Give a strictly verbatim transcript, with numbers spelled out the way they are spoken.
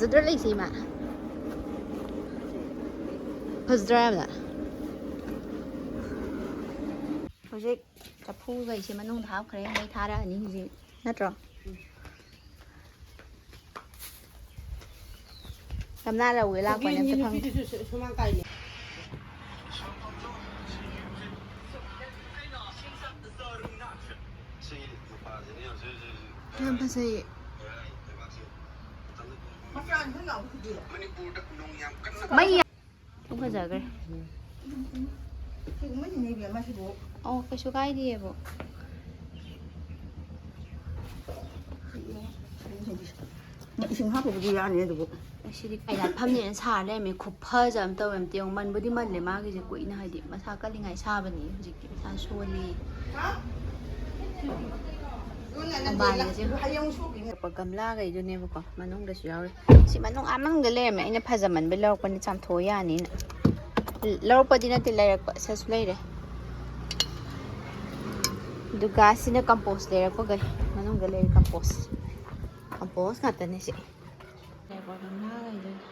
ꯐꯖꯗ꯭ꯔꯥ ꯂꯩꯁꯦ ꯏꯃꯥ? ꯐꯖꯗ꯭ꯔꯥ ꯌꯥꯝꯅ? ꯍꯧꯖꯤꯛ ꯆꯐꯨꯈꯩꯁꯦ ꯃꯅꯨꯡꯗ ꯍꯥꯞꯈ꯭ꯔꯦ, ꯃꯩ ꯊꯥꯔꯛꯑꯅꯤ ꯍꯧꯖꯤꯛ, ꯅꯠꯇ꯭ꯔꯣ? ꯒꯝꯂꯥ ꯂꯧꯒꯦ ꯂꯥꯛꯄꯅꯦ, ꯑꯝꯇ ꯐꯪꯗꯦ꯫ ꯅꯨꯄꯤꯗꯨꯁꯨ ꯁꯨꯃꯥꯡ ꯀꯥꯏꯅꯦ꯫ ꯌꯥꯝ ꯐꯖꯩꯌꯦ꯫ ꯃꯩ ꯌꯥꯝ ꯐꯖꯈ꯭ꯔꯦ꯫ ꯑꯣ, ꯀꯩꯁꯨ ꯀꯥꯏꯗꯦꯕꯣ꯫ ꯏꯁꯤꯡ ꯍꯥꯞꯄꯕꯨꯗꯤ ꯌꯥꯅꯤ ꯑꯗꯨꯕꯨ꯫ ꯁꯤꯗꯤ ꯀꯩ ꯂꯥꯠꯐꯝꯅꯦꯅ ꯁꯥꯔ ꯂꯩꯔꯝꯃꯦ꯫ ꯈꯨꯐꯖ ꯑꯃ ꯇꯧꯋꯦ꯫ ꯑꯝꯇ ꯌꯦꯡꯉꯨ꯫ ꯃꯟꯕꯨꯗꯤ ꯃꯜꯂꯦ ꯃꯥꯒꯤꯁꯦ, ꯀꯨꯏꯅ ꯍꯥꯏꯗꯤ ꯃꯁꯥ ꯀꯜꯂꯤꯉꯩ ꯁꯥꯕꯅꯤ꯫ ꯍꯧꯖꯤꯛꯇꯤ ꯃꯁꯥ ꯁꯣꯜꯂꯤ꯫ ꯊꯝꯕꯥꯜꯒꯁꯦ꯫ ꯒꯝꯂꯥꯈꯩꯗꯨꯅꯦꯕꯀꯣ, ꯃꯅꯨꯡꯗꯁꯨ ꯌꯥꯎꯔꯤ꯫ ꯁꯤ ꯃꯅꯨꯡ, ꯑꯥ ꯃꯅꯨꯡꯗ ꯂꯩꯔꯝꯃꯦ꯫ ꯑꯩꯅ ꯐꯖꯃꯟꯕꯩ ꯂꯧꯔꯛꯄꯅꯤ, ꯆꯥꯝꯊꯣꯛꯑ ꯌꯥꯅꯤꯅ꯫ ꯂꯧꯔꯛꯄꯗꯤ ꯅꯠꯇꯦ, ꯂꯩꯔꯛꯄ꯫ ꯁꯤꯗꯁꯨ ꯂꯩꯔꯦ꯫ ꯑꯗꯨꯒ ꯁꯤꯅ ꯀꯝꯄꯣꯁ ꯂꯩꯔꯛꯄꯈꯩ꯫ ꯃꯅꯨꯡꯗ ꯂꯩꯔꯦ ꯀꯝꯄꯣꯁ꯫ ꯀꯝꯄꯣꯁ ꯉꯥꯛꯇꯅꯦ ꯁꯤ꯫ ꯂꯩꯔꯛꯄ ꯒꯝꯂꯥꯈꯩꯗꯨꯅꯦ꯫